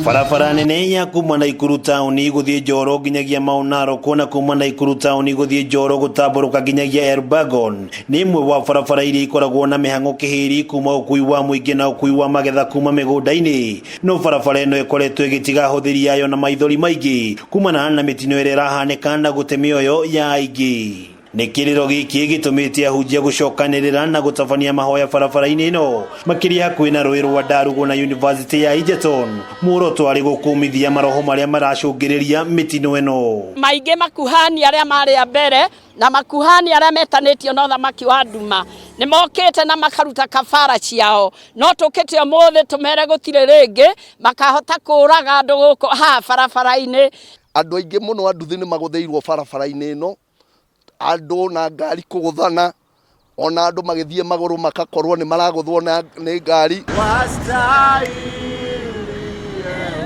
Barabara nene ya kuma Naikuru taũni gũthiĩ Njoro nginyagia Mau Narok na kuma Naikuru taũni gũthiĩ Njoro gũtambũrũka nginyagia Elburgon nĩ ĩmwe wa barabara iria ikoragwo na mĩhang'o kĩhĩri kuma ũkui wa mũingĩ na ũkui wa magetha kuma mĩgũnda-inĩ. No barabara ĩno ĩkoretwo ĩgĩtiga ahũthĩri ayo na maithori maingĩ kumana na mĩtino ĩrĩa ĩrahanĩka na gũte mĩoyo ya aingĩ. Nĩ kĩrĩro gĩkĩ gĩtũmĩte ahunjia gũcokanĩrĩra na gũtabania mahoya barabara-inĩ ĩno makĩria hakuhĩ na rũĩ rwa Ndarugu na University ya Egerton. Muoroto arĩ gũkũmithia maroho marĩa maracũngĩrĩria mĩtino ĩno. Maingĩ makuhani arĩa marĩ a mbere na makuhani arĩa metanĩtio na ũthamaki wa nduma nĩ mokĩte na makaruta kabara ciao, no tũkĩte ũmũthĩ tũmere gũtirĩ rĩngĩ makahota kũraga andũ gũkũ haha barabara-inĩ. Andũ aingĩ mũno a nduthi nĩ magũthĩirwo barabara-inĩ ĩno, andũ na ngari kũgũthana, ona andũ magĩthiĩ magũrũ makakorwo nĩ maragũthwo nĩ ngari.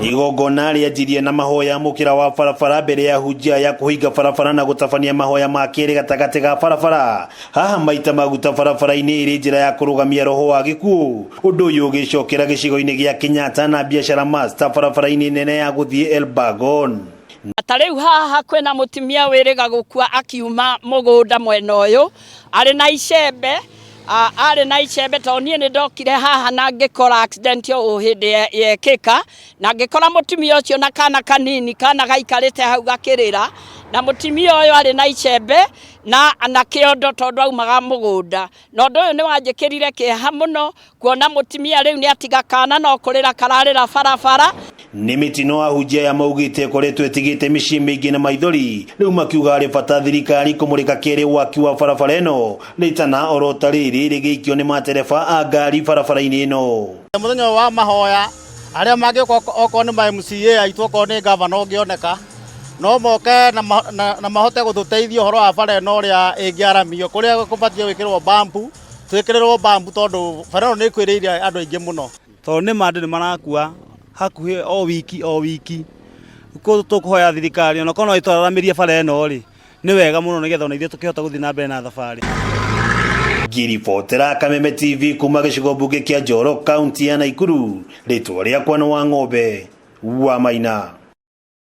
Igongona rĩanjirie na mahoya mũkĩra wa barabara mbere ya hunjia ya kũhinga barabara na gũtabania mahoya ma kerĩ gatagatĩ ga barabara. Haha maita maguta barabara-inĩ ĩrĩ njĩra ya kũrũgamia roho wa gĩkuũ. Ũndũ ũyũ ũgĩcokera gĩcigo-inĩ gĩa Kenyatta na biacara master barabara-inĩ nene ya gũthiĩ Elburgon. Ta rĩu haha kwĩna mũtumia wĩrĩga gũkua akiuma mũgũnda mwena ũyũ arĩ na icembe, arĩ na icembe tondũ niĩ nĩ ndokire haha na ngĩkora accident o hĩndĩ yekĩka, na ngĩkora mũtumia ũcio na kana kanini, kana gaikarĩte hau gakĩrĩra, na mũtumia ũyũ arĩ na icembe na na kĩondo tondũ aumaga mũgũnda. Na ũndũ ũyũ nĩ wanjĩkĩrire kĩeha mũno kuona mũtumia rĩu nĩ atiga kana no kũrĩra kararĩra barabara. Nĩ mĩtino ahunjia aya maugĩte ĩkoretwo ĩtigĩte mĩciĩ mĩingĩ na maithori, rĩu makiuga harĩ bata thirikari kũmũrĩka kerĩ waki wa barabara ĩno rĩtana oro ta rĩrĩ rĩgĩikio nĩ matereba a ngari barabara-inĩ ĩno. Mũthenya ũyũ wa mahoya arĩa mangĩũka okorwo nĩ ma MCA aitũ okorwo nĩ gavana ũngĩoneka no moke na mahote gũtũteithia ũhoro wa bara ĩno ũrĩa ĩngĩaramio kũrĩa kũbatiĩ gwĩkĩrwo bambu twĩkĩrĩrwo bambu tondũ bara ĩno nĩ ĩkuĩrĩire andũ aingĩ mũno. Tondũ nĩ ma andũ nĩ marakua hakuhĩ o wiki o wiki, koguo tũkũhoya thirikari ona korwo no ĩtwararamĩrie bara ĩno rĩ, nĩ wega mũno nĩgetha ona ithuĩ tũkĩhote gũthiĩ na mbere na thabarĩ. Ngĩribotera Kameme TV kuma gĩcigo mbunge kĩa Njoro, kaunti ya Naikuru, rĩtwa rĩakwa nĩ Wang'ombe wa Maina.